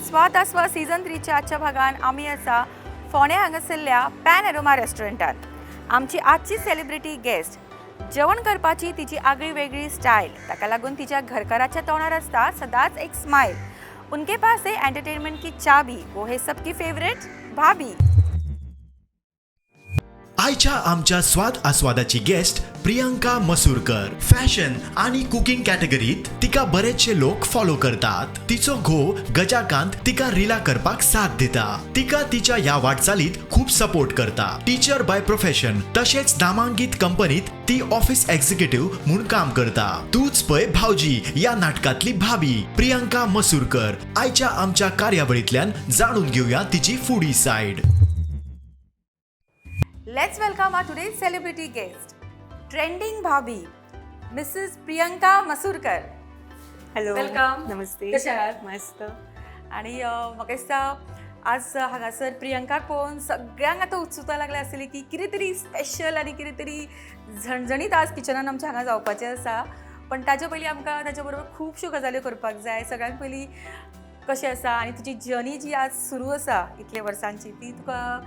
स्वाद आस्वाद सीझन थ्रीच्या आजच्या भागान आमी आसा फोंड्या हांगासरल्या पॅन एरोमा रेस्टॉरंटात. आमची आजची सेलिब्रिटी गेस्ट, जेवण करपाची तिची आगळी वेगळी स्टायल, ताका लागून तिच्या घरकाराच्या तोंडार आसता सदांच एक स्मायल. उनके पास है एंटरटेनमेंट की चाबी, वो है सबकी फेवरेट भाभी. आयच्या आमच्या स्वाद आस्वादाची गेस्ट प्रियांका मसूरकर. फॅशन आणि कुकिंग कॅटेगरीत तिका बरेचशे लोक फॉलो करतात. तिचो घोव गजाकांत तिका रिला करपाक साथ दिता. तिका तिच्या ह्या वाटचालीत खूब सपोर्ट करता. टीचर बाय प्रोफेशन, तशेंच नामांकीत कंपनीत ती ऑफिस एक्झिक्युटिव्ह म्हूण काम करता. तूच पळय भावजी या नाटकातली भाभी प्रियांका मसूरकर. आयच्या आमच्या कार्यावळींतल्यान जाणून घेऊया तिची foodie side. Let's welcome our today's celebrity guest, trending भाभी, Mrs Priyanka Masurkar. Hello. Welcome. नमस्ते. कशे आहात? मस्त. आणि म्हाका दिसता आज हांगासर प्रियंकाक पळोवन सगळ्यांक आतां उत्सुकता लागल्या आसतली की कितें तरी स्पेशल आनी कितें तरी झणझणीत आज किचनान आमच्या हांगा जावपाचें आसा. पण ताजे पयलीं आमकां ताच्या बरोबर खुबश्यो गजाल्यो करपाक जाय. सगळ्यांत पयलीं कशें आसा आनी तुजी जर्नी जी आज सुरू आसा इतले वर्सांची, ती तुका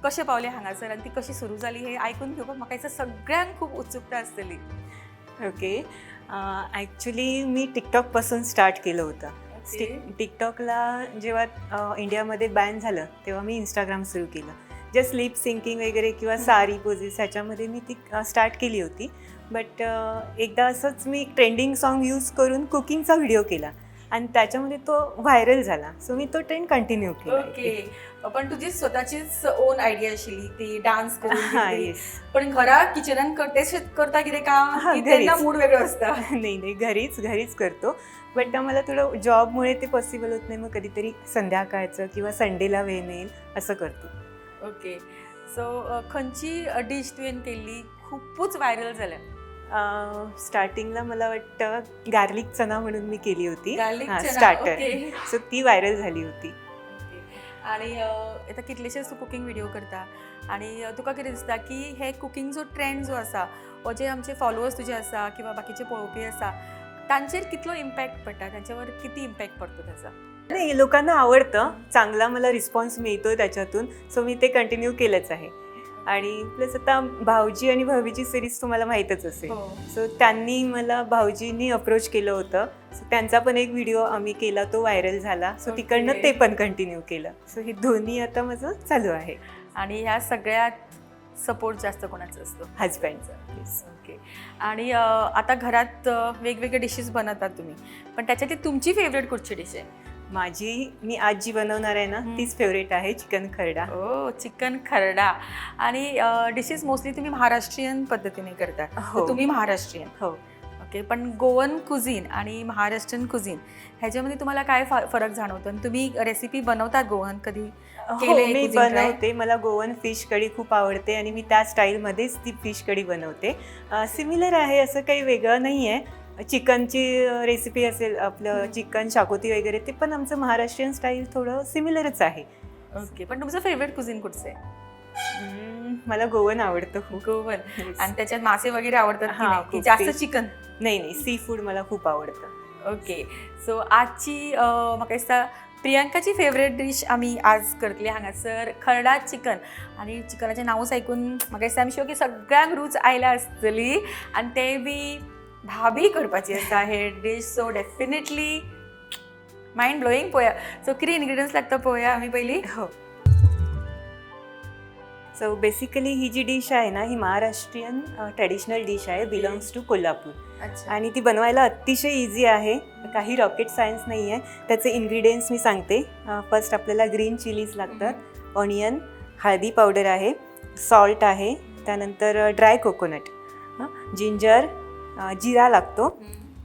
कशें पावलें हांगासर आनी ती कशी सुरू जाली हें आयकून घेवपाक म्हाका दिसता सगळ्यांक खूब उत्सुकता आसतली. ओके, ॲक्च्युली मी टिकटॉकपासून स्टार्ट केलं होतं. टिकटॉकला जेव्हा इंडियामध्ये बॅन झालं तेव्हा मी इंस्टाग्राम सुरू केलं. जस्ट लिप सिंकिंग वगैरे किंवा सारी पोजेस ह्याच्यामध्ये मी ती स्टार्ट केली होती. बट एकदा असंच मी ट्रेंडिंग सॉन्ग यूज करून कुकिंगचा व्हिडिओ केला आणि त्याच्यामध्ये तो व्हायरल झाला. सो मी तो ट्रेंड कंटिन्यू केला. ओके, पण तुझी स्वतःचीच ओन आयडिया आशिल्ली ती डान्स करून हां. कितें तरी. येस. पण घरा किचनान करते करता कितें काम हा, की तेन्ना घरीच. मूड वेगळो आसता? नाही नाही, घरीच घरीच करतो. बट आम्हाला थोडं जॉबमुळे ते पॉसिबल होत नाही. मग कधीतरी संध्याकाळचं किंवा संडेला वेळ मिळेल असं करतो. ओके, सो खंयची डिश तुवें केल्ली खुपूच व्हायरल जाल्या? स्टार्टिंगला मला वाटतं गार्लिक चना म्हणून मी केली होती. Garlic starter. ओके. सो ती व्हायरल झाली होती. आणि आतां कितलेशेच तूं कुकींग व्हिडिओ करता आणि तुका कितें दिसता की हे कुकींग जो ट्रेंड जो आसा, हो जे आमचे फॉलोअर्स तुजे आसा किंवा बाकीचे पळोवपी आसा, तांचेर कितलो इम्पॅक्ट पडटा, तांच्यावर किती इम्पॅक्ट पडतो त्याचा? नाही, लोकांना आवडतं. चांगला मला रिस्पॉन्स मिळतो त्याच्यातून. सो मी ते कंटिन्यू केलंच आहे. आणि प्लस आता भाऊजी आणि भाभीची सिरीज तुम्हाला माहीतच असेल. हो. सो त्यांनी मला, भाऊजींनी अप्रोच केलं होतं. सो त्यांचा पण एक व्हिडिओ आम्ही केला, तो व्हायरल झाला. सो तिकडनं ते पण कंटिन्यू केलं. सो हे दोन्ही आता माझं चालू आहे. आणि ह्या सगळ्यात सपोर्ट जास्त कोणाचा असतो? हजबंडचं. ओके, आणि आता घरात वेगवेगळे डिशेस बनवतात तुम्ही, पण त्याच्यातली तुमची फेवरेट कुठची डिश आहे? माझी, मी आज जी बनवणार आहे ना, तीच फेवरेट आहे, चिकन खरडा. ओ, चिकन खरडा. आणि डिशेस मोस्टली तुम्ही महाराष्ट्रीयन पद्धतीने करता? हो. तर तुम्ही महाराष्ट्रीयन? हो. ओके, पण गोवन कुझिन आणि महाराष्ट्रीयन कुझिन ह्याच्यामध्ये तुम्हाला काय फरक जाणवतो आणि तुम्ही रेसिपी बनवतात गोवन कधी? हो. केलंय मी cuisine try? बनवते. मला गोवन फिश कढी खूप आवडते आणि मी त्या स्टाईलमध्येच ती फिश कढी बनवते. सिमिलर आहे, असं काही वेगळं नाही आहे. चिकनची रेसिपी असेल, आपलं चिकन शाकोती वगैरे, ते पण आमचं महाराष्ट्रीयन स्टाईल थोडं सिमिलरच आहे. ओके, पण तुमचं फेवरेट कुझिन कुठचं आहे? मला गोवन आवडतं खूप. गोवन. आणि त्याच्यात मासे वगैरे आवडतात की हा, नाही? की खूप. जास्त fish. Chicken? नाही नाही, सी फूड मला खूप आवडतं. ओके, सो आजची म्हाका दिसता प्रियांकाची फेवरेट डिश आमी आज करतली हांगासर, खरडा चिकन. आनी चिकनाचें नांवूच आयकून म्हाका दिसता आमी शुअर की सगळ्यांक रूच आयल्या आसतली आनी ते बी भाभी करपाची आसा हे dish, so definitely mind blowing. पळोवया, सो कितें इनग्रिडियंट्स लागता पळोवया आमी पयलीं. हो, सो बेसिकली ही जी डिश आहे ना, ही महाराष्ट्रीयन ट्रेडिशनल डिश आहे, बिलॉंग्स टू कोल्हापूर. आणि ती बनवायला अतिशय इझी आहे. काही रॉकेट सायन्स नाही आहे. त्याचे इन्ग्रेडियंट्स मी सांगते. फर्स्ट आपल्याला ग्रीन चिलीज लागतात, ऑनियन, हळदी पावडर आहे, सॉल्ट आहे, त्यानंतर ड्राय कोकोनट, जिंजर, जिरा लागतो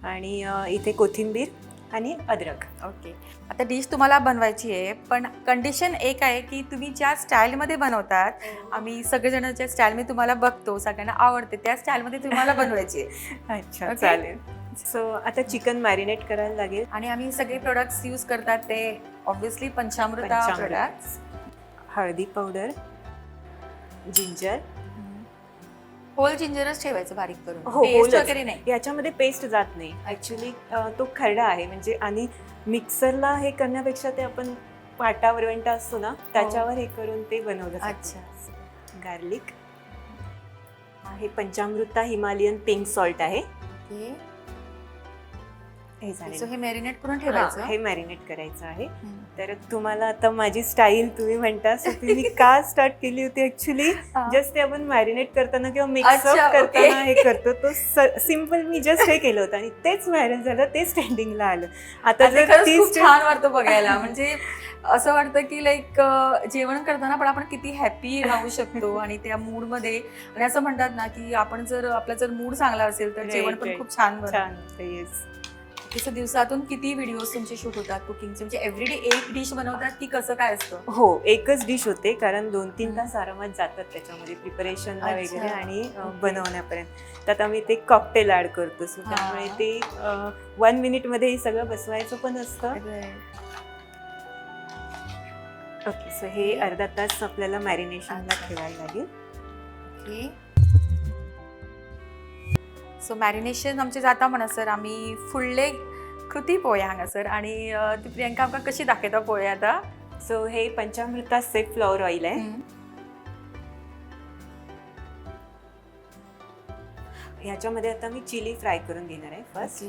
आणि इथे कोथिंबीर आणि अद्रक. ओके, आता डिश तुम्हाला बनवायची आहे, पण कंडिशन एक आहे की तुम्ही ज्या स्टाईलमध्ये बनवतात, आम्ही सगळेजण ज्या स्टाईलमध्ये तुम्हाला बघतो, सगळ्यांना आवडते, त्या स्टाईलमध्ये तुम्हाला बनवायची आहे. अच्छा. चालेल. सो आता चिकन मॅरिनेट करायला लागेल. आणि आम्ही सगळे प्रोडक्ट्स यूज करतात ते ऑब्व्हियसली पंचामृता पंचामृत. प्रोडक्ट्स. हळदी पावडर, जिंजर. होल जिंजरच ठेवायचं बारीक करून? हो, पेस्ट wholeच. वगैरे नाही? याच्यामध्ये पेस्ट जात नाही ॲक्च्युली. तो खरडा आहे म्हणजे आणि मिक्सरला हे करण्यापेक्षा ते आपण पाटा वरवंटा असतो ना, त्याच्यावर हे करून ते बनवलं. गार्लिक. हे पंचामृता हिमालयन पिंक सॉल्ट आहे. हे सो झालं. हे मॅरिनेट करून ठेवायचं? हे मॅरिनेट करायचं आहे. तर तुम्हाला आता माझी स्टाईल तुम्ही म्हणता, सो ती मी का स्टार्ट केली होती ऍक्च्युली, जस्ट ते आपण मॅरिनेट करताना किंवा मिक्सअप करताना हे करतो, तो सिम्पल मी जस्ट हे केलं होतं आणि तेच व्हायरल झालं, तेच ट्रेंडिंगला आलं आता. आणि ते जर खरंच ती खूप छान वाटतं बघायला. म्हणजे असं वाटतं की लाईक जेवण करताना पण आपण किती हॅपी राहू शकतो आणि त्या मूडमध्ये. आणि असं म्हणतात ना की आपण जर आपला जर मूड चांगला असेल तर जेवण पण खूप छान बनतं. छान, येस. तसं दिवसातून किती व्हिडिओज तुमचे शूट होतात कुकिंगचे? म्हणजे एव्हरीडे एक डिश बनवतात की कसं काय असतं? हो, एकच डिश होते, कारण 2-3 तास आरामात जातात त्याच्यामध्ये प्रिपरेशनला वगैरे आणि बनवण्यापर्यंत. त्यात आम्ही ते कॉकटेल ॲड करतो, सो त्यामुळे ते 1 मिनिटमध्ये हे सगळं बसवायचं पण असतं. ओके, सो हे अर्धा तास आपल्याला मॅरिनेशनला ठेवायला लागेल. ओके, सो मॅरिनेशन आमचें जाता म्हणसर आमी फुडले कृती पळोवया हांगासर आणि ती प्रियंका आमकां कशी दाखयता पळोवया आतां. सो हे पंचामृता सेफ फ्लॉवर ऑइल आहे. ह्याच्यामध्ये आता मी चिली फ्राय करून घेणार आहे फर्स्ट.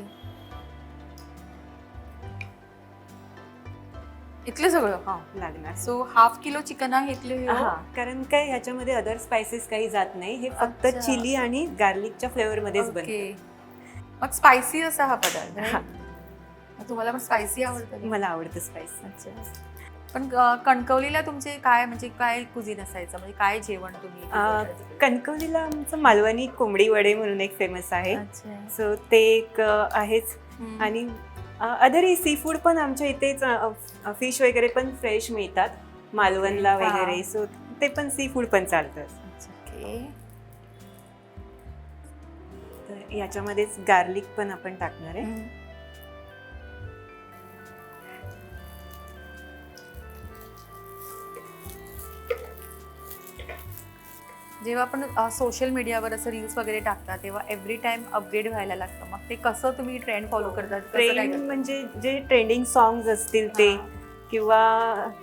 इतलें सगळं? हा, लागणार. सो हाफ किलो चिकनाक इतल्यो ह्यो? हा, कारण काय ह्याच्यामध्ये अदर स्पायसेस काही जात नाही, हे फक्त चिली आणि गार्लिकच्या फ्लेवर मध्येच बनतं. मग स्पायसी असा हा पदार्थ, हा. मग तुम्हाला पण स्पायसी आवडतं? मला आवडतं स्पायसी. अच्छा, पण कणकवलीला तुमचे काय, म्हणजे काय कुझिन असायचं, म्हणजे काय जेवण तुम्ही करायचं? कणकवलीला आमचं मालवणी कोंबडी वडे म्हणून एक फेमस आहे. सो ते एक आहेच आणि अदरही सी फूड पण आमच्या इथेच, फिश वगैरे पण फ्रेश मिळतात मालवणला वगैरे, सो ते पण सी फूड पण चालतं. तर याच्यामध्येच गार्लिक पण आपण टाकणार आहे. जेव्हा आपण सोशल मीडियावर असं रील्स वगैरे टाकता तेव्हा एव्हरी टाइम अपग्रेड व्हायला लागतं. मग ते कसं तुम्ही ट्रेंड फॉलो करतात, कसं काय ट्रेंड करता? म्हणजे जे ट्रेंडिंग सॉंग्स असतील ते किंवा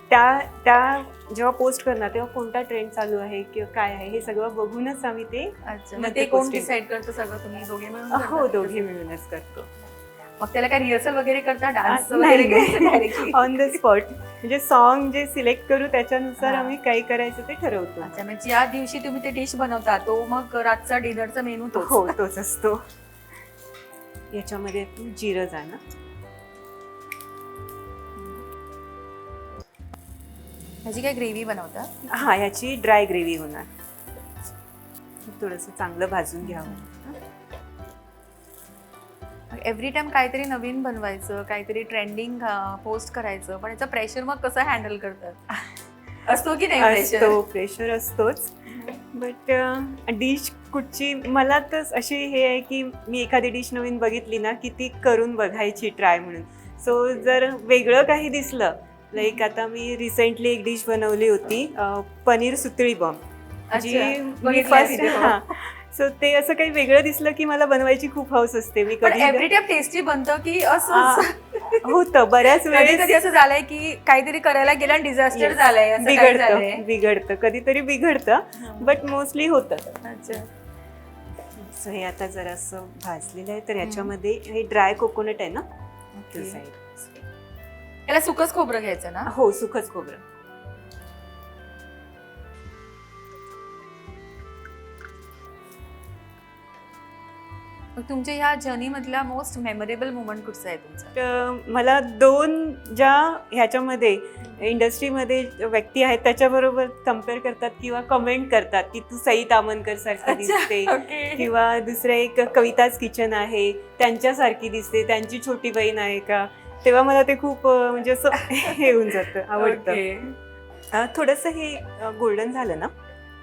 त्या त्या जेव्हा पोस्ट करणार तेव्हा कोणता ट्रेंड चालू आहे किंवा काय आहे हे सगळं बघूनच आम्ही ते अच्छा, मग नंतर ते कोण posting. Decide करतं सगळं? तुम्ही दोघे मिळून हो, करता? दोघे मिळूनच करतो. मग त्याला काय रिहर्सल वगैरे करता, डान्स नाही, वगैरे directly? On the spot, म्हणजे सॉन्ग जे सिलेक्ट करू त्याच्यानुसार आम्ही काय करायचं ते ठरवतो. अच्छा, म्हणजे ज्या दिवशी तुम्ही ते डिश बनवता तो मग रातचा डिनरचा मेनू तो? हो, तोच असतो. याच्यामध्ये जिरं जाणं. ह्याची काय ग्रेव्ही बनवता? हा, ह्याची ड्राय ग्रेव्ही होणार. थोडंसं चांगलं भाजून घ्यावं. एव्हरी टाइम काहीतरी नवीन बनवायचं, काहीतरी ट्रेंडिंग पोस्ट करायचं, पण याचं प्रेशर मग कसं हँडल करतात? असतो की नाही प्रेशर? असतो, प्रेशर असतोच. बट डिश कुठची, मला तर अशी हे आहे की मी एखादी डिश नवीन बघितली ना की ती करून बघायची ट्राय म्हणून. सो जर वेगळं काही दिसलं, लाईक आता मी रिसेंटली एक डिश बनवली होती, पनीर सुतळी बॉम्ब, जी मी बघितलंय फर्स्ट video. हां, सो ते असं काही वेगळं दिसलं की मला बनवायची खूप हौस असते. मी पण कधी एव्हरी टाइम टेस्टी बनतं की असं होतं बऱ्याच कधी वेळेस. कधी असं झालंय की काहीतरी करायला गेलं आणि डिझास्टर Yes. झालंय, असं काही झालंय? बिघडतं, बिघडतं, कधीतरी बिघडतं, बट मोस्टली होतं. सो हे आता जरासं भाजलेलं आहे, तर याच्यामध्ये हे ड्राय कोकोनट आहे ना, ते साईड. याला सुकच खोबरं घ्यायचं ना? हो, सुकच खोबरं. मग तुमच्या ह्या जर्नी मधला मोस्ट मेमोरेबल मुमेंट कुठचा आहे तुमचा? तर मला दोन ज्या ह्याच्यामध्ये इंडस्ट्रीमध्ये व्यक्ती आहेत त्याच्याबरोबर कम्पेअर करतात किंवा कमेंट करतात की तू सई तामनकर सारखी दिसते किंवा दुसरं एक कविताज किचन आहे त्यांच्यासारखी दिसते, त्यांची छोटी बहीण आहे का, तेव्हा मला ते खूप म्हणजे असं हे होऊन जातं, आवडतं. थोडंसं हे गोल्डन झालं ना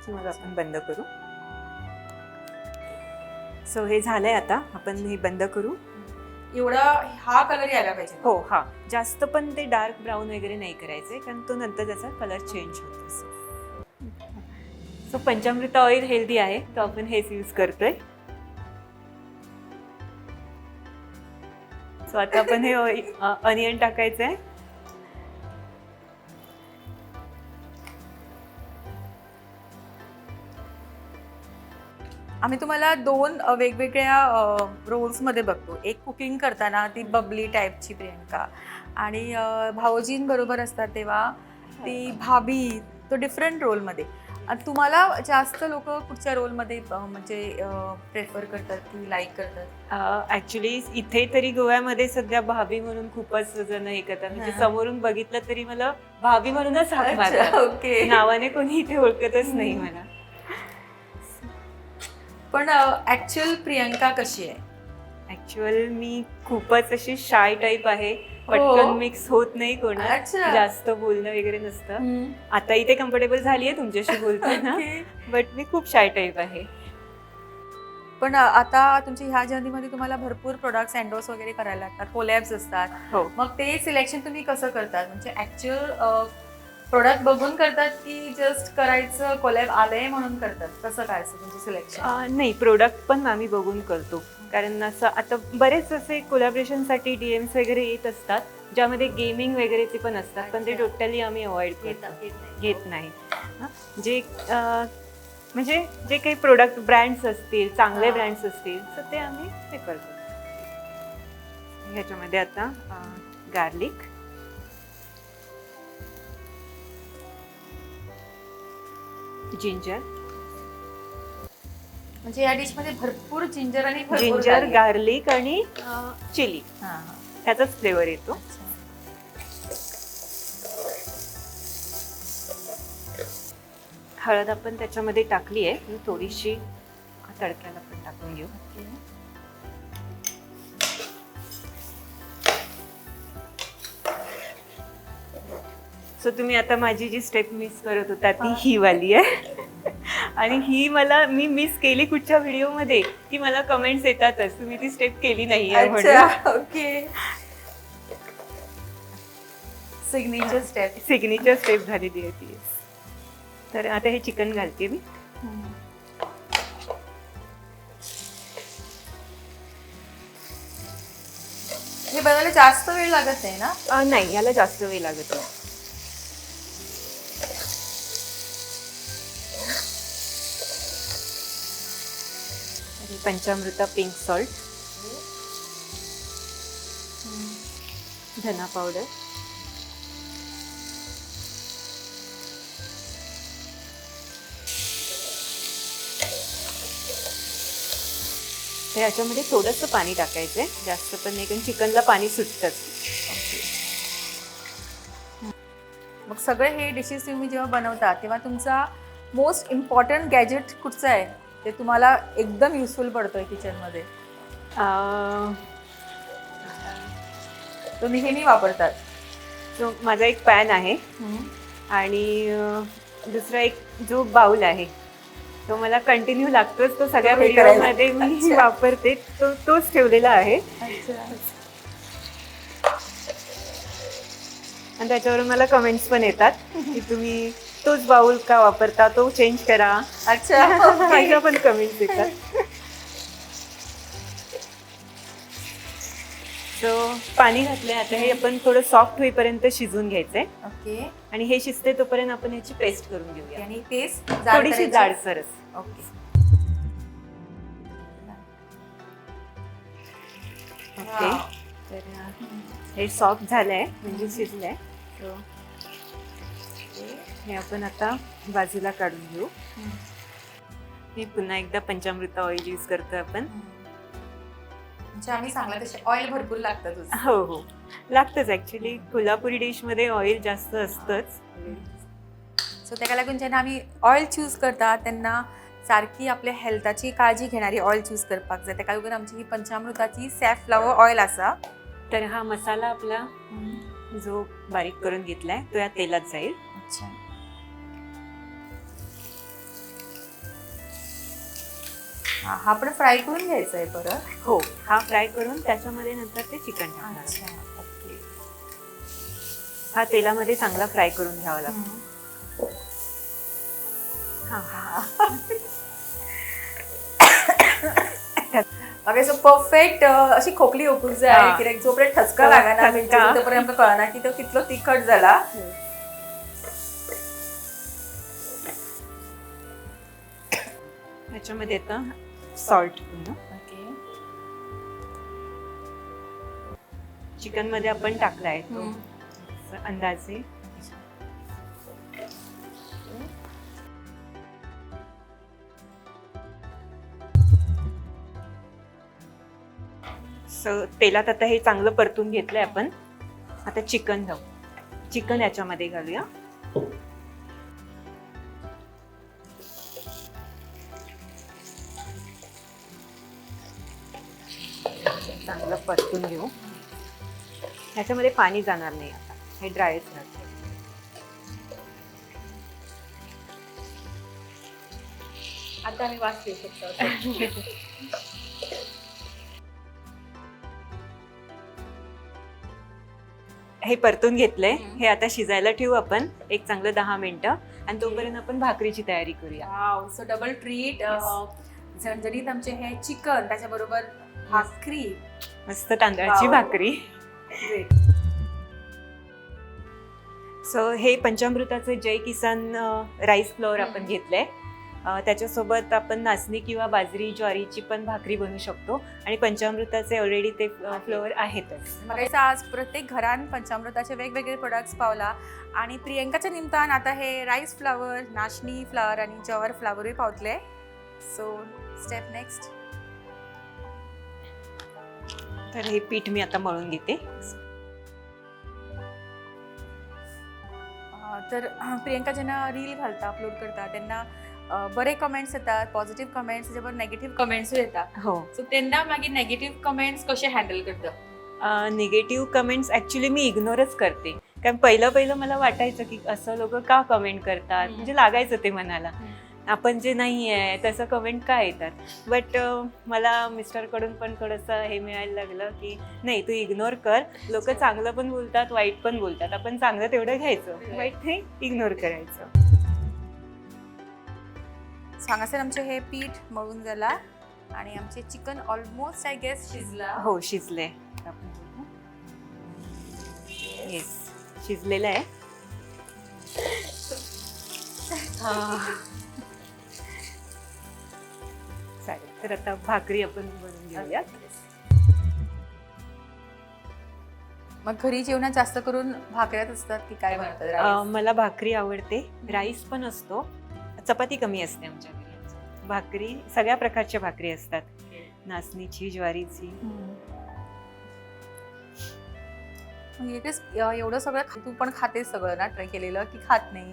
की मग आपण बंद करू. सो हे झालंय, आता आपण हे बंद करू. एवढा हा कलर यायला पाहिजे? हो, हा, जास्त पण ते डार्क ब्राऊन वगैरे नाही करायचे, कारण तो नंतर त्याचा कलर चेंज होतो. सो पंचामृत ऑइल हेल्दी आहे, तो आपण हेच यूज करतोय. सो आता आपण हे ऑनियन टाकायचं आहे. आम्ही तुम्हाला दोन वेगवेगळ्या रोल्समध्ये बघतो. एक कुकिंग करताना ती बबली टाईपची प्रियंका आणि भाऊजींबरोबर असतात तेव्हा ती भाभी, तो डिफरंट रोलमध्ये. आणि तुम्हाला जास्त लोक कुठच्या रोलमध्ये म्हणजे प्रेफर करतात की लाईक करतात? ॲक्च्युली इथे तरी गोव्यामध्ये सध्या भाभी म्हणून खूपच जण हे करतात, म्हणजे समोरून बघितलं तरी मला भाभी म्हणूनच हाक मारतात. ओके. नावाने कोणी इथे ओळखतच नाही मला. पण ॲक्च्युअल प्रियंका कशी आहे? ॲक्च्युअल मी खूपच अशी शाय टाईप आहे, पटकन मिक्स होत नाही कोणात, जास्त बोलणं वगैरे नसतं. आता इथे कम्फर्टेबल झाली आहे तुमच्याशी बोलताना, बट मी खूप शाय टाईप आहे. पण आता तुमच्या ह्या जर्नीमध्ये तुम्हाला भरपूर प्रोडक्ट्स एन्डोर्स वगैरे करायला लागतात, कोलॅब्स असतात. हो. मग ते सिलेक्शन तुम्ही कसं करतात? म्हणजे ऍक्च्युअल प्रोडक्ट बघून करतात की जस्ट करायचं, कोलॅब आलंय म्हणून करतात? कसं काय असतं तुमचं सिलेक्शन? नाही, प्रोडक्ट पण आम्ही बघून करतो, कारण असं आता बरेच असे कोलॅबरेशनसाठी डी एम्स वगैरे येत असतात, ज्यामध्ये गेमिंग वगैरेचे पण असतात, पण ते टोटली आम्ही अवॉइड करतो, घेत नाही. जे म्हणजे जे काही प्रोडक्ट ब्रँड्स असतील, चांगले ब्रँड्स असतील, तर ते आम्ही प्रिफर करतो. ह्याच्यामध्ये आता गार्लिक, जिंजर. म्हणजे या डिश मध्ये भरपूर जिंजर आणि भरपूर जिंजर, garlic. Garlic आणि चिली, त्याचाच फ्लेवर येतो. हळद आपण त्याच्यामध्ये टाकली आहे, थोडीशी तडक्याला पण टाकून घेऊ. सो तुम्ही आता माझी जी स्टेप मिस करत होता ती ही वाली आहे, आणि ही मला मी मिस केली कुठच्या व्हिडिओमध्ये की मला कमेंट्स येतातच, तुम्ही ती स्टेप केली नाही आहे म्हणून. अच्छा, okay. Signature step. Signature step झालेली आहे ती. तर आता हे चिकन घालते मी. हे बनवायला जास्त वेळ लागत नाही ना? नाही, याला जास्त वेळ लागत नाही. आणि पंचामृता पिंक सॉल्ट, धना पावडर, तर याच्यामध्ये थोडंसं पाणी टाकायचं आहे, जास्त पण नाही, कारण चिकनला पाणी सुटतंच. मग सगळे हे डिशेस तुम्ही जेव्हा बनवता तेव्हा तुमचा मोस्ट इम्पॉर्टंट गॅजेट कुठचं आहे ते तुम्हाला एकदम युजफुल पडतोय किचनमध्ये, तो नेहमी वापरतात? सो माझा एक पॅन आहे आणि दुसरा एक जो बाउल आहे तो मला कंटिन्यू लागतोच, तो सगळ्या तो हे करायला. व्हिडिओमध्ये मी वापरते, तो तोच ठेवलेला आहे. आणि त्याच्यावर मला कमेंट्स पण येतात की तुम्ही तोच बाउल का वापरता, तो चेंज करा. अशा पण कमेंट्स येतात. सो पाणी घातलंय, आता हे आपण थोडं सॉफ्ट होईपर्यंत शिजवून घ्यायचंय. आणि हे शिजते तोपर्यंत आपण ह्याची पेस्ट करून घेऊया. आणि पेस्ट थोडीशी जाडसरच. ओके, तर हे सॉफ्ट झालंय, म्हणजे शिजलंय. सो हे आपण आता बाजूला काढून घेऊ. मी पुन्हा एकदा पंचामृत ऑइल यूज करतो आपण. म्हणजे आम्ही सांगला तसे ऑइल भरपूर लागतं. हो हो, लागतंच. ॲक्च्युली कोल्हापुरी डिशमध्ये ऑइल जास्त असतंच. सो ताका लागून जेन्ना आमी ऑयल चूज करता तेन्ना सारकी आपल्या हेल्थाची काळजी घेणारी ऑयल चूज करपाक जाय. ताका लागून आमची ही पंचामृताची सॅफफ्लावर ऑयल आसा. तर हा मसाला आपला जो बारीक करून घेतलाय तो या तेलात जाईल. अच्छा. हा पण फ्राय करून घ्यायचा आहे परत? हो, हा फ्राय करून त्याच्यामध्ये नंतर ते चिकन टाकणार. अच्छा, ओके. हा तेलामध्ये चांगला फ्राय करून घ्यावा लागतो. हा. ओके, सो परफेक्ट अशी खोकली ओकूंक जाय कित्याक जो पर्यंत ठसका लागना ठसका. मिरचेचो तो पर्यंत आमकां कळना की तो कितलो तिखट जाला. ह्याच्यामध्ये आता सॉल्ट पुन्हा. ओके. चिकनमध्ये आपण टाकला आहे तो हम्म. असं अंदाजे. सो तेलात आता हे चांगलं परतून घेतलंय आपण. आता चिकन घालू, चिकन याच्यामध्ये घालूया. चांगलं परतून घेऊ. ह्याच्यामध्ये पाणी जाणार नाही आता, हे ड्रायच राहते. आता आम्ही वास घेऊ शकतो. हे परतून घेतलंय. हम्म. हे आता शिजायला ठेवू आपण एक चांगलं 10 मिनिटं आणि तोपर्यंत आपण भाकरीची तयारी करूया. वाव, सो डबल ट्रीट. झणझणीत आमचे हे चिकन, त्याच्याबरोबर भाकरी. मस्त तांदळाची Wow. भाकरी. ग्रेट. सो हे पंचामृताचं जय किसान राईस फ्लोअर आपण हम्म. घेतलंय. त्याच्यासोबत आपण नाचणी किंवा बाजरी ज्वारीची पण भाकरी बनवू शकतो आणि पंचामृताचे ऑलरेडी ते फ्लोअर आहेतच. म्हाका आज प्रत्येक घरान पंचामृताचे वेगवेगळे प्रोडक्ट्स पावला आणि प्रियंकाच्या निमतान आता हे राईस फ्लावर, नाचणी फ्लावर आणि जवार फ्लावरूय पावतले. So step next. तर हे पीठ मी आता मळून घेते. तर प्रियंका जेन्ना रील घालता, अपलोड करता तेन्ना बरे कमेंट्स येतात, पॉझिटिव्ह कमेंट्स, तेच्या बरोबर नेगेटिव्ह कमेंट्सूय येता. हो. सो तेन्ना मागीर नेगेटिव्ह कमेंट्स कशे हँडल करता? निगेटिव्ह कमेंट्स ॲक्च्युली मी इग्नोरच करते, कारण पहिलं पहिलं मला वाटायचं की असं लोक का कमेंट करतात. हम्म. म्हणजे लागायचं ते मनाला, आपण जे नाही आहे तसं कमेंट का येतात. बट मला मिस्टरकडून पण थोडंसं हे मिळायला लागलं की नाही, तू इग्नोर कर, लोक चांगलं पण बोलतात, वाईट पण बोलतात, आपण चांगलं तेवढं घ्यायचं, वाईट ते इग्नोर करायचं. सो हांगासर आमचें हें पीठ मळून जाला आणि आमचें चिकन ऑलमोस्ट I guess शिजला. हो, शिजले. येस, शिजलेलं आहे. हा. चालेल, तर आता भाकरी आपण बनवून घेऊयात. मग घरी जेवणात जास्त करून भाकऱ्याच असतात की काय बनवतात? Rice? मला भाकरी आवडते, राईस पण असतो, चपाती कमी असते आमच्या घरी. भाकरी, सगळ्या प्रकारच्या भाकरी असतात, नाचणीची, ज्वारीची. मग एकच एवढं सगळं तू पण खातेस सगळं ना, ट्राय केलेलं की खात नाही?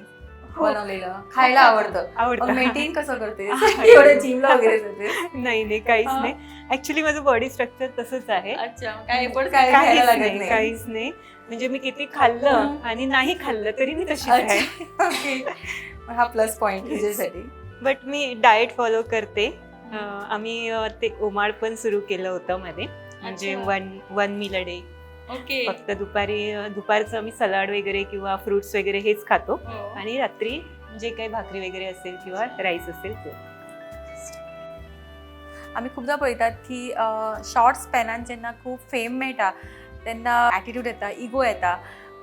हो. बनवलेलं खायला आवडतं? मग आवडतं. मेंटेन कसं करतेस? एवढं जिमला वगैरे जातेस? नाही नाही, काहीच नाही. ऍक्च्युली माझं बॉडी स्ट्रक्चर तसंच आहे. अच्छा, मग काय एफर्ट काय काहीच घ्यायला लागत नाही, नाही? काहीच नाही. म्हणजे मी किती खाल्लं आणि नाही खाल्लं तरी मी तशीच आहे. अच्छा, ओके. मग हा प्लस पॉइंट तुझ्यासाठी. बट मी डाएट फॉलो करते. आम्ही ते उमाळ पण सुरू केलं होतं मध्ये, म्हणजे अच्छा. One one meal a day. Okay. फक्त दुपारी, दुपारचं आम्ही सलाड वगैरे किंवा फ्रुट्स वगैरे हेच खातो हो. आणि रात्री जे काही भाकरी वगैरे असेल किंवा राईस असेल ते. आमी खुबदां पळयतात की शॉर्ट स्पॅनान जेन्ना खूब फेम मेळटा तेन्ना एटिट्यूड येता, इगो येता.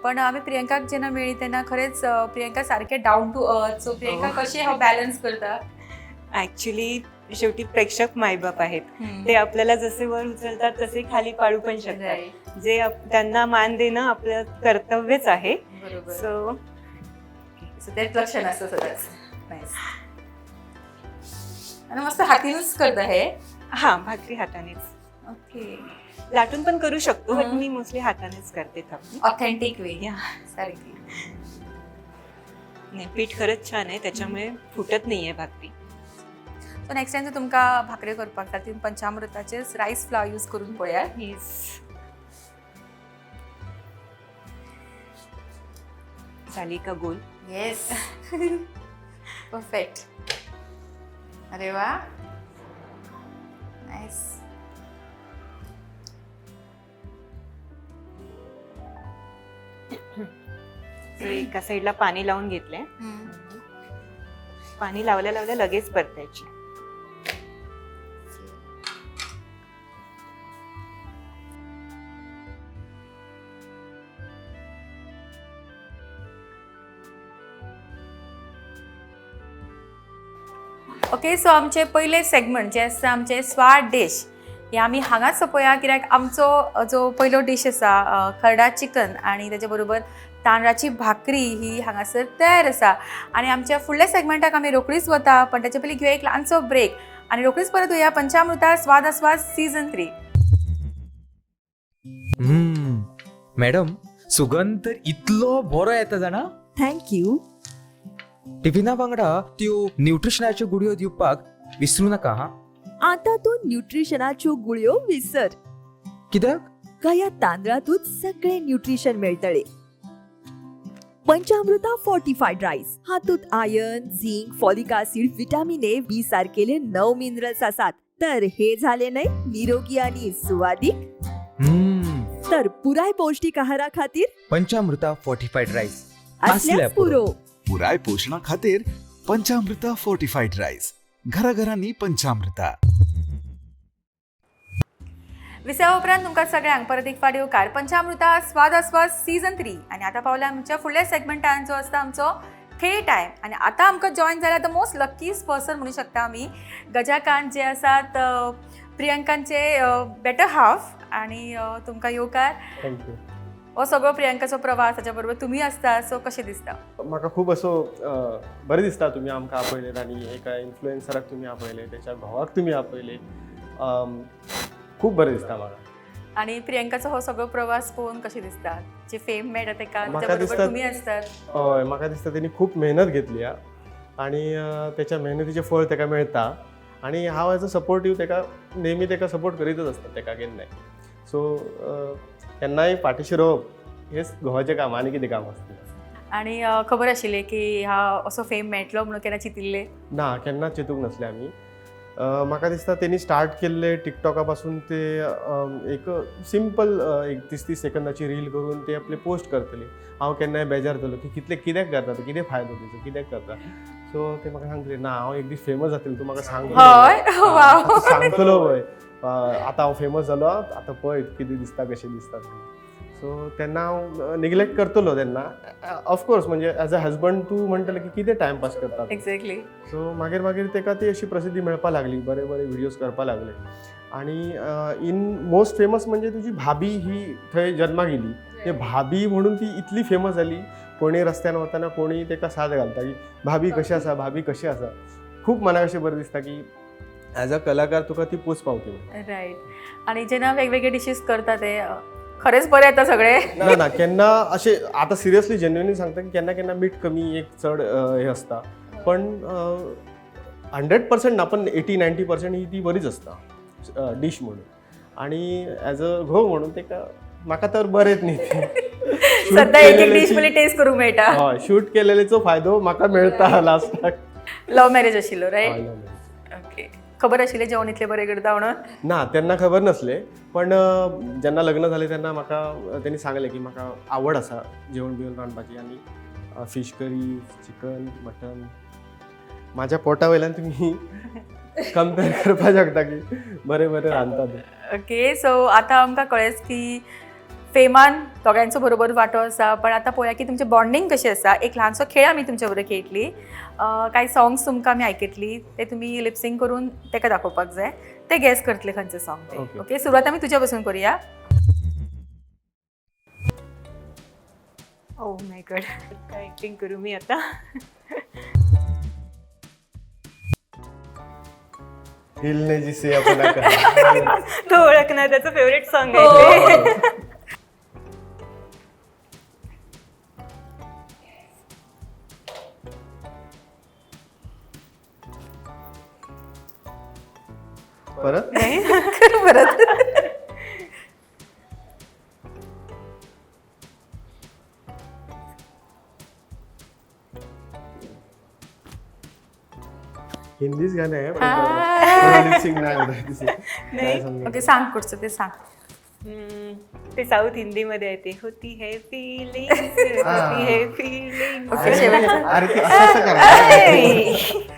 पण आमी प्रियंकाक जेन्ना मेळ्ळी तेन्ना खरेंच प्रियंका सारकें down to earth. So Priyanka हो. कशें हांव बॅलन्स करता? ऍक्च्युली शेवटी प्रेक्षक मायबाप आहेत. ते आपल्याला जसे वर उचलतात तसे खाली पाडू पण शकतात. जे त्यांना मान देणं आपलं कर्तव्यच आहे. बरोबर. सो सो तेच लक्ष नसतं सदांच. नायस. आणि मस्त हातीनच करता हे? हा, भाकरी हातानेच. ओके. लाटून पण करू शकतो, बट हम्म. मी मोस्टली हातानेच करते थापणी. Authentic way. या. सारखी. नाही, पीठ खरंच छान आहे, त्याच्यामुळे फुटत नाहीये भाकरी. सो नेक्स्ट टायम जर तुमकां भाकऱ्यो करपाक जाय तुमी पंचामृताचेच रायस फ्लावर यूज करून पळयात. येस, झाली का गोल? येस, परफेक्ट. अरे वा, नाईस. So, एका साईडला पाणी लावून घेतलंय. पाणी लावल्या लावल्या लगेच परतायची. ओके, सो आमचे पयले सेगमेंट जे आसा आमचे स्वाद डीश हे आमी हांगाच सोंपोया, कित्याक आमचो जो पयलो डीश आसा खरडा चिकन आनी तेजे बरोबर तांदळाची भाकरी ही हांगासर तयार आसा. आनी आमच्या फुडल्या सेगमेंटाक आमी रोखडीच वता, पण तेचे पयलीं घेवया एक ल्हानसो ब्रेक आनी रोखडीच परत येवया पंचामृता स्वाद आस्वाद सीझन 3. मॅडम, सुगंध तर इतलो बरो येता जाणा. Thank you. टिफिना वांगडा त्यो न्यूट्रिशनाच्यो गुळयो दिवपाक विसरू नाका हा. आता तूं न्यूट्रिशनाच्यो गुळयो विसर. कित्याक? ह्या तांदळातूच सगळे न्यूट्रिशन मेळटले. पंचामृता फोर्टिफाईड राईस हातूत iron, zinc, folic acid, vitamin A, B सारकेले 9 मिनरल्स आसात. तर हे झाले नाही निरोगी आणि सुवादीक. तर पुराय पौष्टिक आहारा खातीर पंचामृता फोर्टिफाईड राईस असल्याच पुरो. पुराय पोशणा खातीर पंचामृता फोर्टिफाईड राईस, घराघरांनी पंचामृता. विसवा उपरांत तुमकां सगळ्यांक परत एक फावट येवकार पंचामृता स्वाद आस्वाद सीझन 3. आनी आतां पावल्या आमच्या फुडल्या सेगमेंटान जो आसता आमचो खेळ टायम. आनी आतां आमकां जॉयन जाला the most luckiest person म्हणू शकता आमी, गजाकांत जे आसात प्रियंकांचे बेटर हाफ. आनी तुमकां येवकार. Thank you. हो सगळो प्रियंकाचो प्रवास, ताच्या बरोबर तुमी आसता, सो कशें दिसता? म्हाका खूब असो बरें दिसता तुमी आमकां आपयलें आनी एका इन्फ्लुएन्सराक तुमी आपयले, त्याच्या घोवाक तुमी आपयले, खूब बरें दिसता म्हाका. आनी प्रियंकाचो हो सगळो प्रवास पळोवन कशें दिसता, जे फेम मेळटा तेका, म्हाका ताच्या बरोबर दिसता- तुमी आसतात? हय, म्हाका दिसता तेणी खूब मेहनत घेतली हा आनी तेच्या मेहनतीचें फळ तेका मेळटा आनी हांव एज अ सपोर्टीव तेका नेहमी तेका सपोर्ट करीतच आसता तेका केन्नाय. सो केन्नाय फाटीशी रावप हेंच घोवाचें काम, आनी कितें काम आसता? आनी खबर आशिल्लें की हा असो फेम मेळटलो म्हणून केन्ना चिंतिल्लें? ना, केन्नाच चिंतूंक नासलें आमी. म्हाका दिसता तेणी स्टार्ट केल्ले टिकटॉका पासून ते एक सिंपल एक 30-30 सेकंदाची रील करून ते आपले पोस्ट करतले. हांव केन्नाय बेजार जालो की कितले कित्याक करता ते, कितें फायदो तेजो, कित्याक करता, सो ते म्हाका सांगतले ना हांव एक दीस फेमस जातलें, तूं म्हाका सांग. हय, वाव. सांगतलो पळय आतां हांव फेमस जालो, आतां पळय कितें दिसता, कशें दिसता तें. सो तेन्ना हांव निग्लेक्ट करतलो तेन्ना, ऑफकोर्स म्हणजे एज अ हजबंड तूं म्हणटलें की कितें टायमपास करता तूं. एक्झॅक्टली. सो मागीर मागीर तेका ती अशी प्रसिद्धी मेळपाक लागली, बरे बरे व्हिडियोज करपाक लागले आनी इन मोस्ट फेमस म्हणजे तुजी भाभी ही थंय जन्माक येयली. ते भाभी म्हणून ती इतली फेमस जाली, कोणी रस्त्यान वतना कोणी तेका साद घालता की भाभी कशें आसा, भाभी कशें आसा. खूब मनाक अशें बरें दिसता की एज अ कलाकार तुका ती पोच पावती म्हणून. रायट. आनी जेन्ना वेगवेगळे डिशीज करता ते खरेंच बरें येता सगळे? ना ना, केन्ना अशें आतां सिरियसली जेन्युनली सांगता की केन्ना केन्ना मीठ कमी एक चड हें आसता, पण 100% ना, पण 80-90% ही ती बरीच आसता डीश म्हणून. आनी एज अ घोव म्हणून तेका म्हाका तर बरेंच न्ही तें. Shoot सद्या एक एक डिश केलेल्याची- पयलीं टेस्ट करूंक मेळटा. हय, शूट केलेल्याचो फायदो म्हाका मेळटा लास्टाक. लव्ह मॅरेज आशिल्लो, रायट? हय, love marriage. Okay. खबर आशिल्लें जेवण इतलें बरें करता म्हणून? ना, तेन्ना खबर नासलें, पण जेन्ना लग्न जालें तेन्ना म्हाका तेणी सांगलें की म्हाका आवड आसा जेवण बिवण रांदपाची आनी फीश करी, चिकन, मटन. म्हाज्या पोटा वयल्यान तुमी कंपेर करपाक शकता की बरें बरें रांदता तें. ओके, सो आतां आमकां कळ्ळेंच की फेमान दोगांयचो बरोबर वांटो आसा, पण आतां पळोवया की तुमचें बॉन्डींग कशें आसा. एक ल्हानसो खेळ आमी तुमचे बरोबर खेळटली, कांय सॉंग्स तुमकां आमी आयकयतली, ते तुमी लिपसिंग करून तेका दाखोवपाक जाय, ते गॅस करतले खंयचें सॉंग ते. Okay. Okay, सुरवात आमी तुज्या पासून करुया. ओ my God, काय ॲक्टिंग करू मी आता? दिल ने जिसे अपना कहा. तो ओळखणार, त्याचं फेवरेट सॉन्ग आहे ते. परत. परत. हिंदीच गाणं आहे, पण lip sync नाही होत आहे तिचे. नाही समजत. ओके, सांग कुठचं ते सांग. ते साऊथ हिंदीमध्ये आहे ते, होती है फिलिंग, होती है फिलिंग. ओके, शेवटचं. अरे ते असं असं करायचं.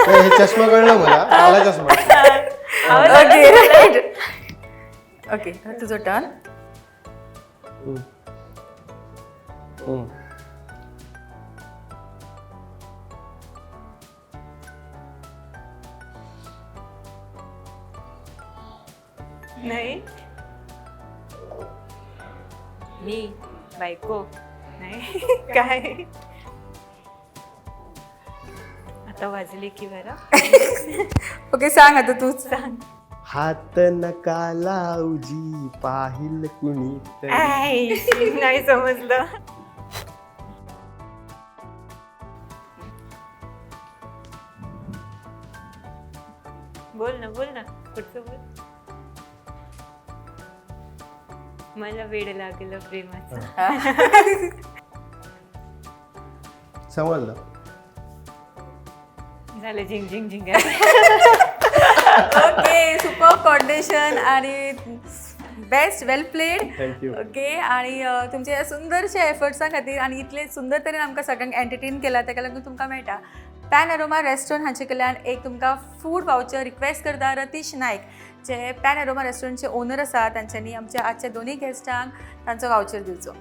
हे चष्मा कळलं मला, आला चष्मा. Okay, right. ओके, तुजो टर्न. नाही, मी बायको नाही. काय आता वाजले की बरं. ओके, सांग आता तूच. सांग. हात नका लावजी पाहिल कुणी तरी. I, नाही समजलं. बोल ना, बोल ना, पुढचं बोल. मला वेड लागलं प्रेमाचं. समजलं. झालं, झिंग झिंग झिंग. ओके, सुपर कॉर्डिनेशन आणि best, well played. Thank you. Okay, आणि तुमच्या ह्या सुंदरशा एफर्ट्सां खातीर आनी इतले सुंदर तरेन आमकां सगळ्यांक एंटरटेन केला ताका लागून तुमकां मेळटा पॅन अरोमा रेस्टॉरंट हांचे कडल्यान एक तुमकां फूड वावचर. रिक्वेस्ट करता रतीश नायक जे पॅन अरोमा रेस्टॉरंटचे ओनर आसा तांच्यांनी आमच्या आजच्या दोनूय गेस्टांक तांचो वावचर दिवचो.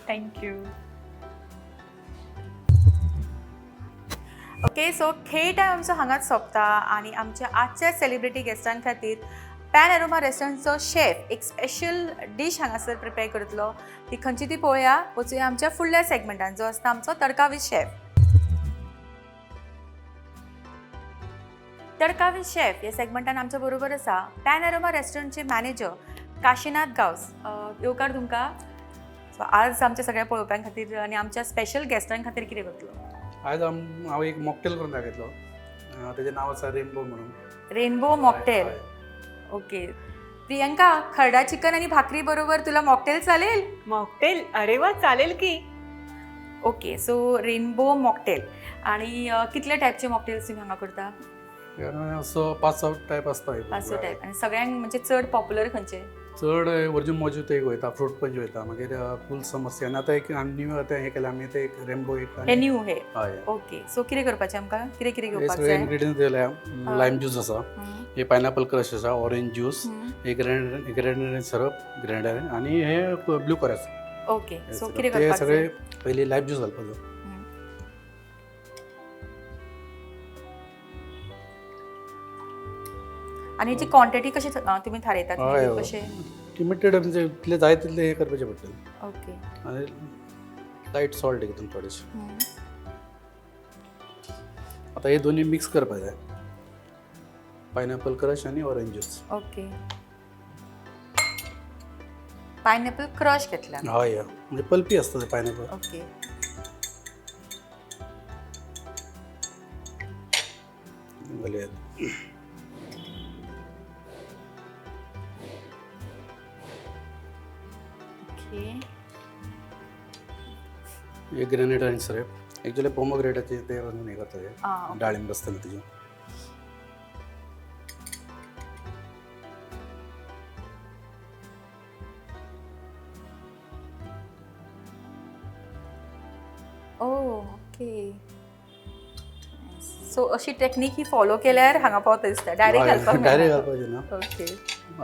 Thank you. Okay, so खेळ टायम आमचो हांगाच सोंपता आनी आमच्या आजच्या सेलिब्रिटी गेस्टां खातीर पॅन अरोमा रेस्टॉरंटचो शेफ एक स्पेशल डीश हांगासर प्रिपेर करतलो. ती खंयची ती पळोवया. वचुया आमच्या फुडल्या सेगमेंटान जो आसता आमचो tadka with chef. Tadka with chef ह्या सेगमेंटान आमच्या बरोबर आसा पॅन अरोमा रेस्टॉरंटचे मॅनेजर काशीनाथ गांवस. येवकार तुमकां. सो आज आमच्या सगळ्या पळोवप्यां खातीर आनी आमच्या स्पेशल गेस्टां खातीर कितें करतलो? आयज हांव एक मॉकटेल करून दाखयतलो. तेजें नांव आसा रेनबो म्हणून. Rainbow mocktail. हय. ओके प्रियंका, खरडा चिकन आणि भाकरी बरोबर तुला मॉकटेल चालेल? मॉकटेल? अरे वा, चालेल की. Okay, so rainbow mocktail. आणि कितले टायपचे मॉकटेल्स तुम्ही हांगा करता? असो पांच स टायप आसता. पांच स टायप. आणि सगळ्यांक म्हणजे चड पॉप्युलर खंयचे? चड वर्जन मोजितो एक वयता, फ्रूट पंच वयता, मागीर कूल समस्या. आनी आतां एक न्यू आतां हें केलें आमी तें एक रेनबो एक. हे न्यू हे? हय. ओके, सो कितें करपाचें आमकां? कितें कितें हे घेवपाक सगळे जाय? इन्ग्रिडियंट्स दिल्या. लायम ज्यूस आसा, हे पायनॅपल क्रश आसा, ऑरेंज ज्यूस, एक ग्रेनेड सिरप, ग्रेनेड आनी हे ब्लू कोरास. ओके, सो कितें ते करपाक सगळे जाय? पयलीं लायम ज्यूस घालपाचो. आणि ह्याची क्वॉन्टिटी कशी तुम्ही थारायतात? हय, हय. कशें? लिमिटेड, म्हणजे इतले जाय तितले हे करपाचें पडटलें. आनी लायट सॉल्ट एकदम थोडेशें. आतां हे दोन्ही मिक्स करपाक जाय, पायनॅपल क्रश आनी orange juice. Okay, pineapple crush घेतला. हय हय, म्हणजे पल्पी आसता ते पायनॅपल. घालूया. हे ग्रेनेड आनी सिरप, एक्चुअली पोमोग्रेटाचे ते हे करता ते. डाळिंब आसता न्हू तेजें. ओके, सो अशी टेक्नीक ही फॉलो केल्यार हांगा पावता दिसता, डायरेक्ट घालपाक डायरेक्ट घालपाचें ना.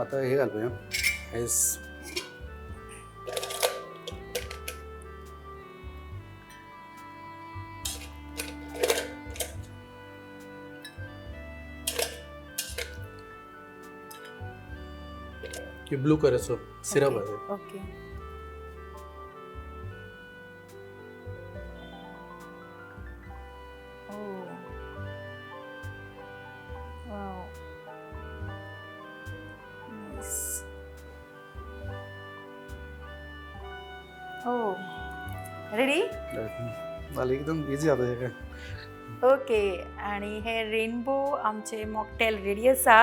आतां हे घालपाचें आयस. ब्लू कलरचो सिरप आसा. Okay. Oh. Nice. Oh. Ready? जालें, एकदम इजी जाता हें. ओके, आणि हे रेनबो आमचे मॉकटेल रेडी आसा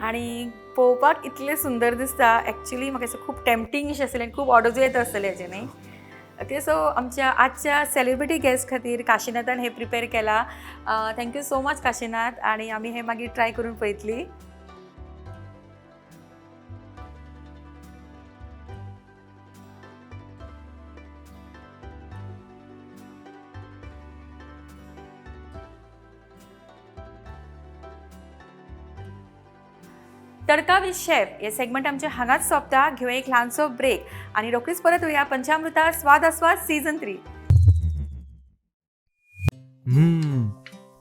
आणि पळोवपाक इतलें सुंदर दिसता. एक्चुली म्हाका अशें खूब टेम्पटींग अशें आसलें आनी खूब ऑर्डर्सूय येता आसतले हेजे न्ही. ओके, सो आमच्या आजच्या सेलिब्रिटी गेस्ट खातीर काशिनाथान हें प्रिपेर केलां. Thank you so much Kashinath. आनी आमी हें मागीर ट्राय करून पळयतली. तडका विथ शेफ हे सेगमेंट आमचे हांगाच सोंपता. घेवया एक ल्हानसो ब्रेक आनी रोखडीच परत येवया पंचामृता स्वाद आस्वाद सीझन 3.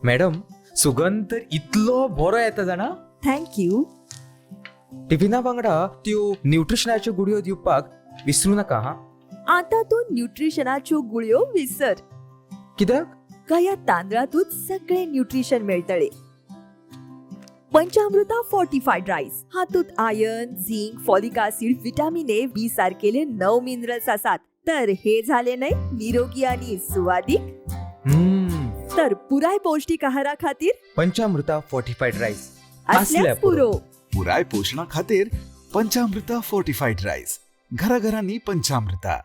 मॅडम, सुगंध तर इतलो बरो येता जाणा. Thank you. टिफिना वांगडा त्यो न्यूट्रिशनाच्यो गुळयो दिवपाक विसरू नाका हा. आता तूं न्यूट्रिशनाच्यो गुळयो विसर. कित्याक? कया तांदळातूच सगळे न्यूट्रिशन मेळटले. पंचामृता फोर्टिफाईड राईस हातूत iron, zinc, folic acid, vitamin A, B सारकेले 9 मिनरल्स आसात. तर हे झाले नाही निरोगी आणि सुवादीक. तर पुराय पौष्टिक आहारा खातीर पंचामृता फोर्टिफाईड राईस असल्यास पुरो. पुराय पोषणा खातीर पंचामृता फोर्टिफाईड राईस. घराघरांनी Panchamrita.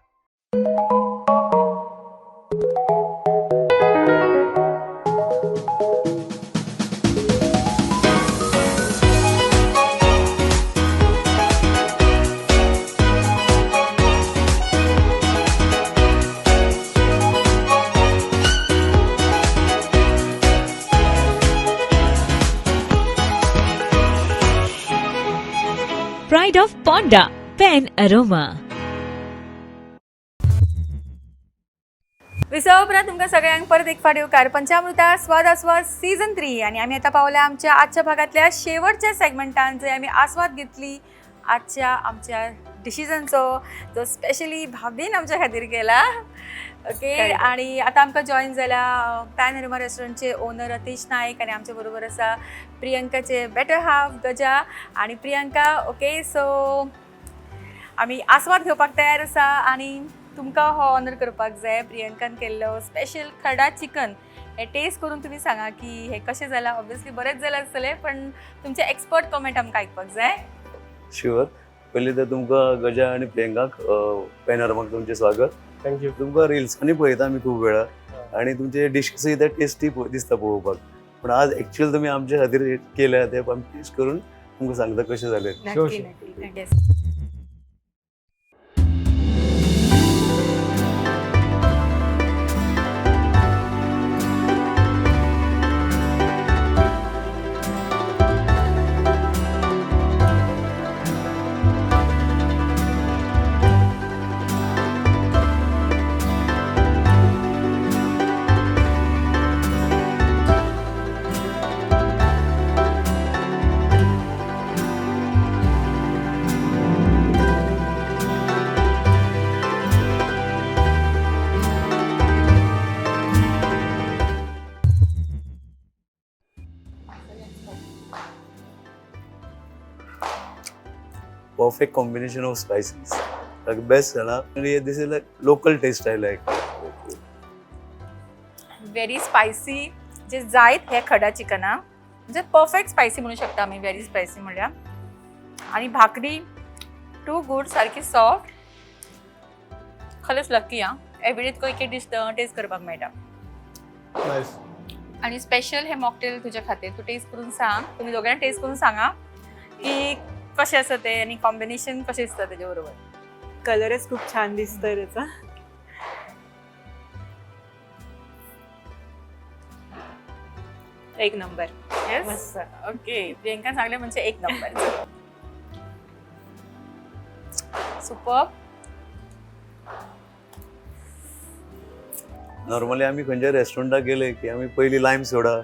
Pride of Ponda, Pen Aroma. विसव उपरांत तुमकां सगळ्यांक परत एक फावट येवकार पंचामृता स्वाद आस्वाद सीझन 3. आनी आमी आतां पावल्या आमच्या आजच्या भागांतल्या शेवटच्या सेगमेंटान, जंय आमी आस्वाद घेतली आजच्या आमच्या डिशिजांचो, जो स्पेशली भाभीन आमच्या खातीर केला. ओके, आणि आतां आमकां जॉईन जाला पॅन अरोमा रेस्टॉरंटचे ओनर अतिश नायक आनी आमच्या बरोबर आसा प्रियंकाचे बेटर हाफ गजा आणि प्रियंका. ओके, सो आमी आस्वाद घेवपाक तयार आसा आनी तुमकां हो ऑनर करपाक जाय. प्रियंकान केल्लो स्पेशल खडा चिकन हे टेस्ट करून तुमी सांगा की हे कशें जालां. ऑब्वियसली बरेंच जालां आसतलें, पण तुमचे एक्सपर्ट कमेंट आमकां आयकपाक जाय. शुअर. पयलीं तर तुमकां गजा आनी प्रियंकाक पॅनोरमाक तुमचें स्वागत. Thank you. तुमकां रिल्सांनी पळयता आमी खूब वेळा आनी तुमचे डिशीसूय ते टेस्टी दिसता पळोवपाक, पूण आज एक्चुअल तुमी आमचे खातीर केल्या ते आमी टेस्ट करून तुमकां सांगता कशें जालें. नक्की नक्की. येस. Perfect combination of spices, like best जाणा. आनी this is like local taste I like. Very spicy जे जायत हे खडा चिकना, म्हणजे परफेक्ट स्पायसी म्हणू शकता आमी, व्हेरी स्पायसी म्हणल्यार. आनी भाकरी टू गूड, सारकी सॉफ्ट. खरेंच लकी आं, एवरीडे तुका एक एक डीश टेस्ट करपाक मेळटा. नायस. आनी स्पेशल हे मॉकटेल तुज्या खातीर, तूं टेस्ट करून सांग. तुमी दोगांय टेस्ट करून सांगा की कशें आसा तें आनी कॉम्बिनेशन कशें दिसता तेजे बरोबर. कलरच खूप छान दिसतोय त्याचा. एक नंबर. येस. मस्त. ओके, प्रियंका सांगले म्हणजे एक नंबर. सुपर. नॉर्मली आमी खंयच्या रेस्टॉरंटाक गेले की आमी पयलीं लायम सोडा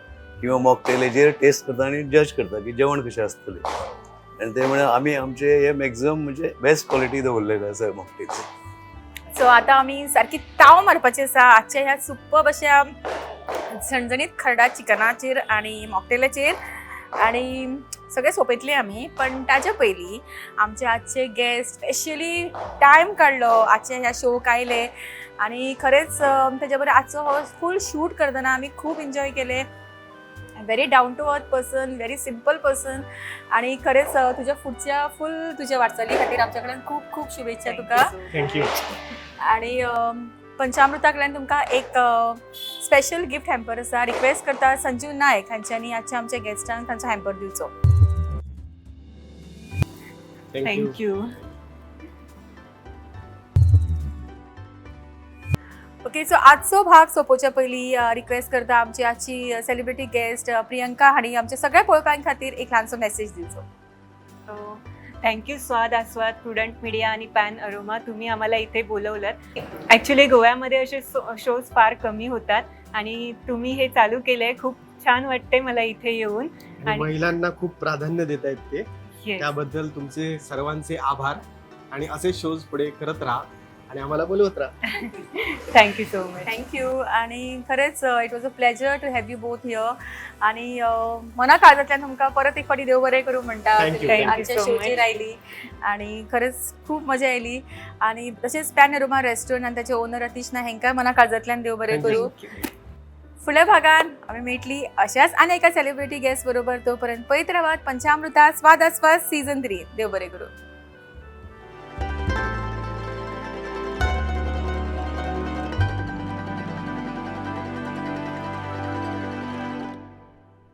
किंवा मॉकटेल हेजेर टेस्ट करता आनी जज करता की जेवण कशें आसतलें. आनी ते म्हळ्यार आमी आमचे हे मॅक्झिमम म्हणजे बेस्ट क्वॉलिटी दवरलेले आसा मॉकटेल. सो आतां आमी सारकी ताव मारपाची आसा आजच्या ह्या सुपर अशा झणझणीत खरडा चिकनाचेर आनी मॉकटेलाचेर, आनी सगळें सोंपयतली आमी. पण ताच्या पयलीं आमचे आजचे गेस्ट स्पेशली टायम काडलो आजच्या ह्या शोक आयले आनी खरेंच तेच्या बरोबर आजचो हो फूल शूट करतना आमी खूब एन्जॉय केले. Very down to earth person, very simple person. आणि खरेंच तुज्या फुडच्या फूल तुज्या वाटचाली खातीर आमच्या कडल्यान खूब खूब शुभेच्छा तुका. Thank you. आणि पंचामृता कडल्यान तुमकां एक स्पेशल गिफ्ट हॅम्पर आसा. रिक्वेस्ट करता संजीव नायक हांच्यांनी आजच्या आमच्या गेस्टांक तांचो हॅम्पर दिवचो. Thank you. Thank you. Okay, so आजचो भाग सोंपोवच्या पयलीं रिक्वेस्ट करता आमची आजची सेलिब्रिटी गेस्ट प्रियंका हांणी आमच्या सगळ्या पळोवप्यां खातीर एक ल्हानसो मेसेज दिवचो. Thank you स्वाद आस्वाद, प्रुडंट मीडिया आणि पॅन अरोमा, तुम्ही आम्हाला इथे बोलवलं. ॲक्च्युली गोव्यामध्ये असे शोज फार कमी होतात आणि तुम्ही हे चालू केलं आहे, खूप छान वाटते मला इथे येऊन. आणि महिलांना खूप प्राधान्य देत आहेत ते. त्याबद्दल तुमचे सर्वांचे आभार आणि असे शोज पुढे करत राहा आणि आम्हाला बोलवत राहा. Thank you so much. Thank you आणि खरेंच it was a pleasure to have you both here आणि मना काळजांतल्यान तुमकां परत एक फावटी देव बरें करूं म्हणटा. Thank you, thank you. आमच्या so शोचेर much. आयली आणि खरेंच खूप मजा आयली आणि तशेंच पॅन अरोमा रेस्टॉरंट आनी ताचे ओनर अतिश नायक हेंकांय मना काळजांतल्यान देव बरें Thank you. करूं. फुडल्या भागान आमी मेळटली अशाच आनी एका सेलिब्रिटी गेस्ट बरोबर. तोपर्यंत पळयत रावात पंचामृता स्वाद आस्वाद सीझन 3. देव बरें करूं.